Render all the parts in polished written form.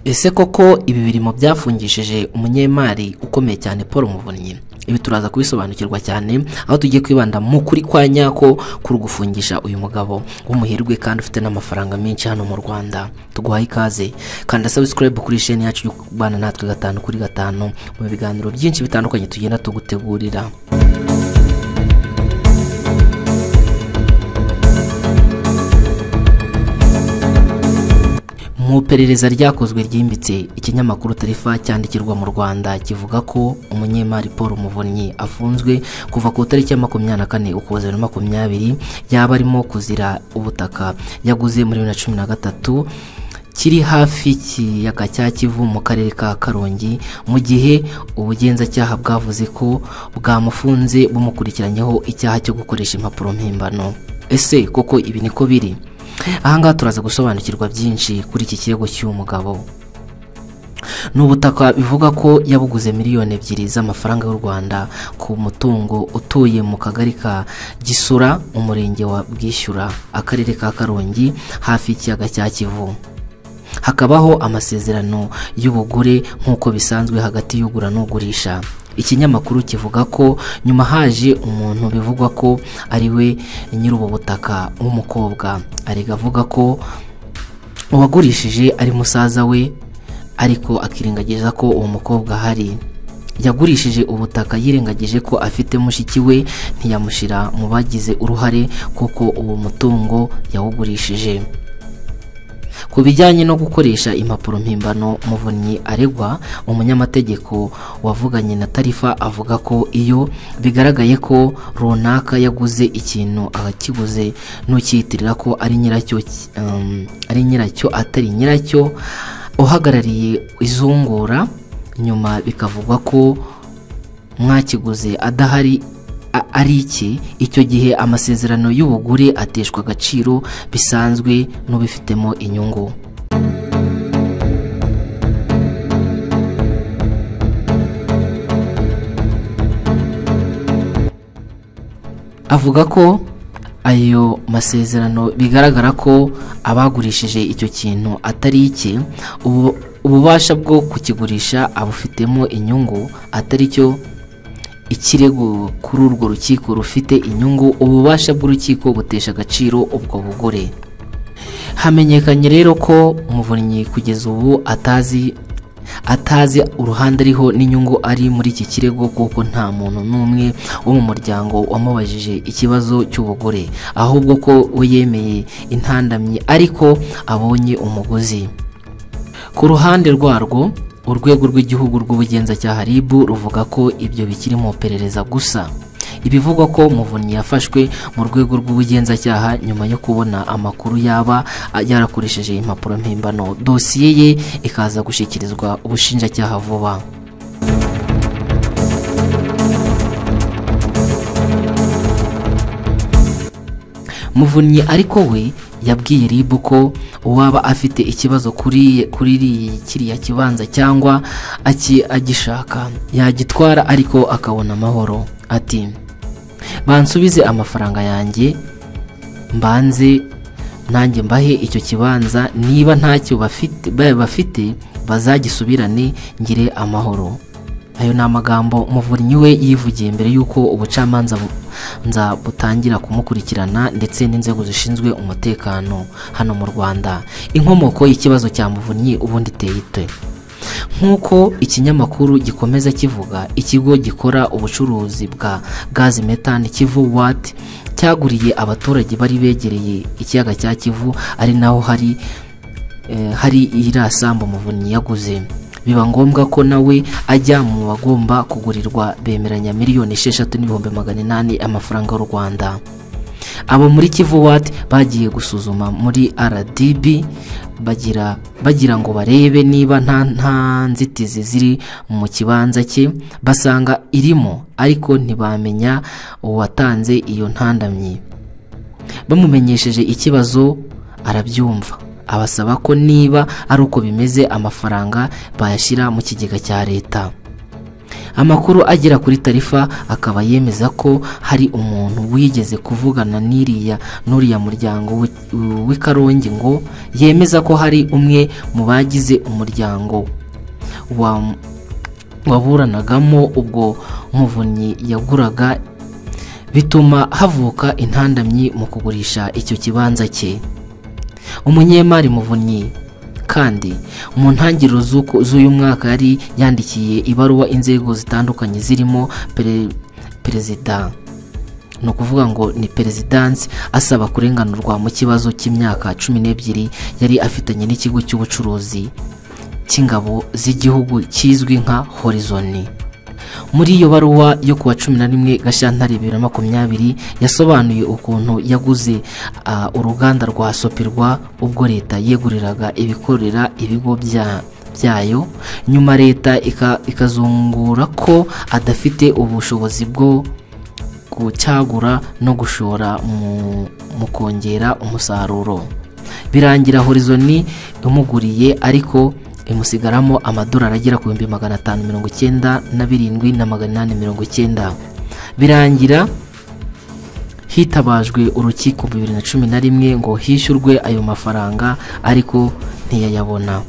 Ese koko ibi biri mu byafungishije umunyemari ukomeye cyane Paul Muvunyi? Ibi turaza kubisobanukirwa cyane aho tugiye kwibanda mu kuri kwa nyako kuri gufungisha uyu mugabo w'umuherwe kandi ufite n'amafaranga menshi hano mu Rwanda. Tuguhaye ikaze, kanda subscribe kuri chaîne yacu y'ubana natwe 5 kuri 5 mu biganiro byinshi bitandukanye tugenda tugutegurira. Mu iperereza ryakozwe ryimbitse, ikinyamakuru Taarifa cyandikirwa mu Rwanda kivuga ko umunyemari Paul Muvunyi afunzwe kuva ku tariki ya 24 Ukuboza 2020, yaba arimo kuzira ubutaka yaguze muri 2013 kiri hafi y'ikiyaga cya Kivu mu karere ka Karongi, mu gihe ubugenzacyaha bwavuze ko bwamufunze bumukurikiranyeho icyaha cyo gukoresha impapuro mpimbano. Ese koko ibi niko biri? Ahangaha turaza gusobanukirwa byinshi kuri iki kirego cy'uyu mugabo. Ni ubutaka bivuga ko yabuguze miliyoni 2 z'amafaranga y'u Rwanda ku mutungo utuye mu kagari ka Gisura, umurenge wa Bwishyura, akarere ka Karongi, hafi y'ikiyaga cya Kivu. Hakabaho amasezerano y'ubugure nk'uko bisanzwe hagati y'ugura n'ugurisha. Ikinyamakuru kivuga ko nyuma haje umuntu bivugwa ko ari we nyir'ubu butaka w'umukobwa, arega avuga ko uwagurishije ari musaza we, ariko akirengagiza ko uwo mukobwa ahari. Yagurishije ubutaka yirengagije ko afite mushiki we, ntiyamushira mu bagize uruhare kuko uwo mutungo yawugurishije. Ku bijyanye no gukoresha impapuro mpimbano Muvunyi aregwa, umunyamategeko wavuganye na Taarifa avuga ko iyo bigaragaye ko runaka yaguze ikintu akakiguze n'ucyitirira ko ari nyiracyo, ari nyiracyo atari nyiracyo, uhagarariye izungura, nyuma bikavugwa ko mwakiguze adahari ari iki, icyo gihe amasezerano y'ubugure ateshwa agaciro bisanzwe n'ubifitemo inyungu. Avuga ko ayo masezerano bigaragara ko abagurishije icyo kintu atari iki, ububasha bwo kukigurisha abufitemo inyungu atari cyo ikirego kuri urwo rukiko rufite inyungu, ububasha bw'urukiko butesha agaciro ubwo bugure. Hamenyekanye rero ko Muvunyi kugeza ubu atazi uruhande ariho n'inyungu ari muri iki kirego, kuko nta muntu n'umwe wo mu muryango wamubajije ikibazo cy'ubugure, ahubwo ko we yemeye intandamyi ariko abonye umuguzi. Ku ruhande rwarwo, urwego rw'igihugu rw'ubugenzacyaha RIB ruvuga ko ibyo bikiri mu iperereza gusa. Ibivugwa ko Muvunyi yafashwe mu rwego rw'ubugenzacyaha nyuma yo kubona amakuru yaba yarakoresheje impapuro mpimbano, dosiye ye ikaza gushyikirizwa ubushinjacyaha vuba. Muvunyi ariko we yabwiye RIB ko uwaba afite ikibazo kuri kiriya kibanza cyangwa agishaka yagitwara ariko akabona amahoro. Ati bansubize amafaranga yanjye, mbanze nanjye mbahe icyo kibanza, niba ntacyo bafite bazagisubirane ngire amahoro. Ayo ni amagambo Muvunyi we yivugiye mbere y'uko ubucamanza butangira kumukurikirana ndetse n'inzego zishinzwe umutekano hano mu Rwanda. Inkomoko y'ikibazo cya Muvunyi ubundi iteye ite? Nk'uko ikinyamakuru gikomeza kivuga, ikigo gikora ubucuruzi bwa gazi metane Kivu Watt cyaguriye abaturage bari begereye ikiyaga cya Kivu, ari naho hari iriya sambu Muvunyi yaguze. Biba ngombwa ko nawe ajya mu bagomba kugurirwa, bemeranya miliyoni 6,800,000 amafaranga y'u Rwanda. Abo muri Kivu Watt bagiye gusuzuma muri RDB bagira ngo barebe niba nta nzitizi ziri mu kibanza cye, basanga irimo ariko ntibamenya uwatanze iyo ntandamyi. Bamumenyesheje ikibazo arabyumva, abasaba ko niba ari uko bimeze amafaranga bayashyira mu kigega cya leta. Amakuru agera kuri Taarifa akaba yemeza ko hari umuntu wigeze kuvugana n'uriya muryango w'i Karongi ngo yemeza ko hari umwe mu bagize umuryango waburanagamo ubwo Muvunyi yaguraga, bituma havuka intandamyi mu kugurisha icyo kibanza cye. Umunyemari Muvunyi kandi mu ntangiriro z'uyu mwaka yari yandikiye ibaruwa inzego zitandukanye zirimo perezida, ni ukuvuga ngo ni perezidansi, asaba kurenganurwa mu kibazo cy'imyaka 12 yari afitanye n'ikigo cy'ubucuruzi cy'ingabo z'igihugu kizwi nka Horizon. Muri iyo baruwa yo kuwa 11 Gashyantare 2020 yasobanuye ukuntu yaguze uruganda rwa Sopirwa ubwo leta yeguriraga ibikorera ibigo byayo, nyuma leta ikazungura ko adafite ubushobozi bwo gucyagura no gushora mu kongera umusaruro. Birangira Horizon imuguriye ariko imusigaramo amadolari agera ku 597,890. Birangira hitabajwe urukiko 2011 ngo hishyurwe ayo mafaranga ariko ntiyayabona.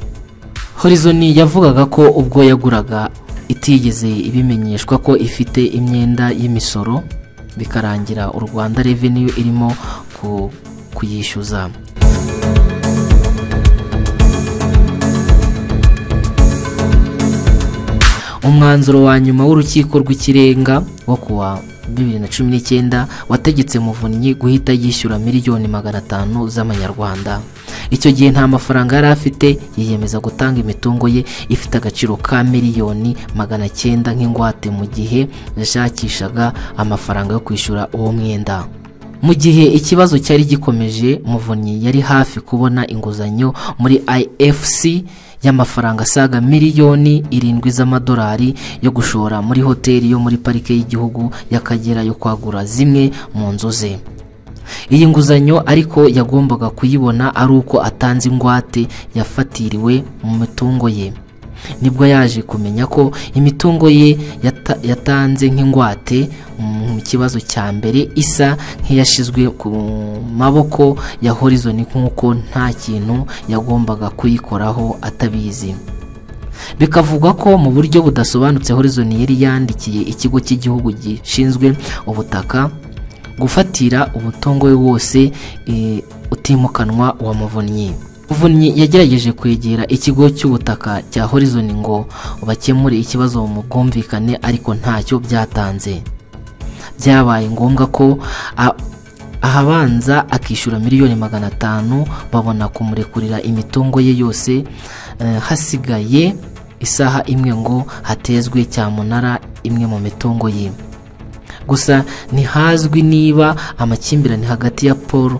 Horizon yavugaga ko ubwo yaguraga itigeze ibimenyeshwa ko ifite imyenda y'imisoro, bikarangira u Rwanda Revenue irimo kuyishyuza. Umwanzuro wa nyuma w'urukiko rw'ikirenga wo kuwa 2019 wategetse Muvunyi guhita yishyura miliyoni 500 z'amanyarwanda. Icyo gihe nta mafaranga yari afite, yiyemeza gutanga imitungo ye ifite agaciro ka miliyoni 900 nk'ingwate mu gihe yashakishaga amafaranga yo kwishyura uwo mwenda. Mu gihe ikibazo cyari gikomeje, Muvunyi yari hafi kubona inguzanyo muri IFC y'amafaranga asaga miliyoni 7 z'amadolari yo gushora muri hoteli yo muri parike y'igihugu y'Akagera yo kwagura zimwe mu nzu ze. Iyi nguzanyo ariko yagombaga kuyibona ari uko atanze ingwate yafatiriwe mu mitungo ye. Nibwo yaje kumenya ko imitungo ye yatanze nk'ingwate mu kibazo cya mbere isa nk'iyashizwe ku maboko ya Horizon, nk'uko nta kintu yagombaga kuyikoraho atabizi. Bikavugwa ko mu buryo budasobanutse Horizon yari yandikiye ikigo cy'igihugu gishinzwe ubutaka gufatira umutungo we wose utimukanwa wa Muvunyi. Muvunyi yagerageje kwegera ikigo cy'ubutaka cya Horizon ngo bakemure ikibazo mu bwumvikane, ariko ntacyo byatanze. Byabaye ngombwa ko ahabanza akishyura miliyoni 500 babona kumurekurira imitungo ye yose, hasigaye isaha imwe ngo hatezwe cyamunara imwe mu mitungo ye. Gusa ntihazwi niba amakimbirane hagati ya Paul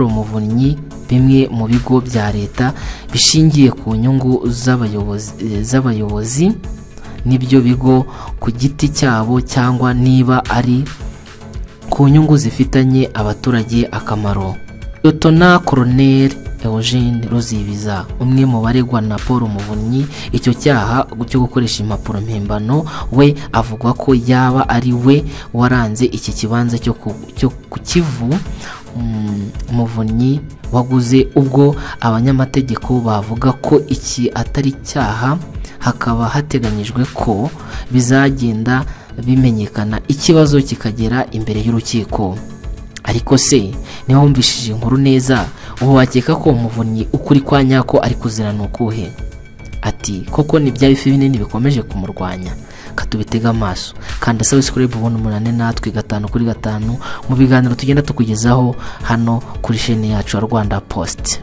Muvunyi, bimwe mu bigo bya leta bishingiye ku nyungu z'abayobozi n'ibyo bigo ku giti cyabo, cyangwa niba ari ku nyungu zifitanye abaturage akamaro. Lieutenant Colonel Eugene Ruzibiza, umwe mu baregwa na Paul Muvunyi icyo cyaha cyo gukoresha impapuro mpimbano, we avugwa ko yaba ari we waranze iki kibanza cyo ku Kivu Muvunyi waguze, ubwo abanyamategeko bavuga ko iki atari cyaha, hakaba hateganyijwe ko bizagenda bimenyekana ikibazo kikagera imbere y'urukiko. Ariko se niba wumvishije inkuru neza, ubu wakeka ko Muvunyi ukuri kwa nyako ari kuzira ni ukuhe? Ati koko ni bya bifi binini bikomeje kumurwanya. Katubitega amaso kandi subscribe ubone umunane natwe 5 kuri 5 mu biganiro tugenda tukugezaho hano kuri chaîne yacu ya Rwanda Post.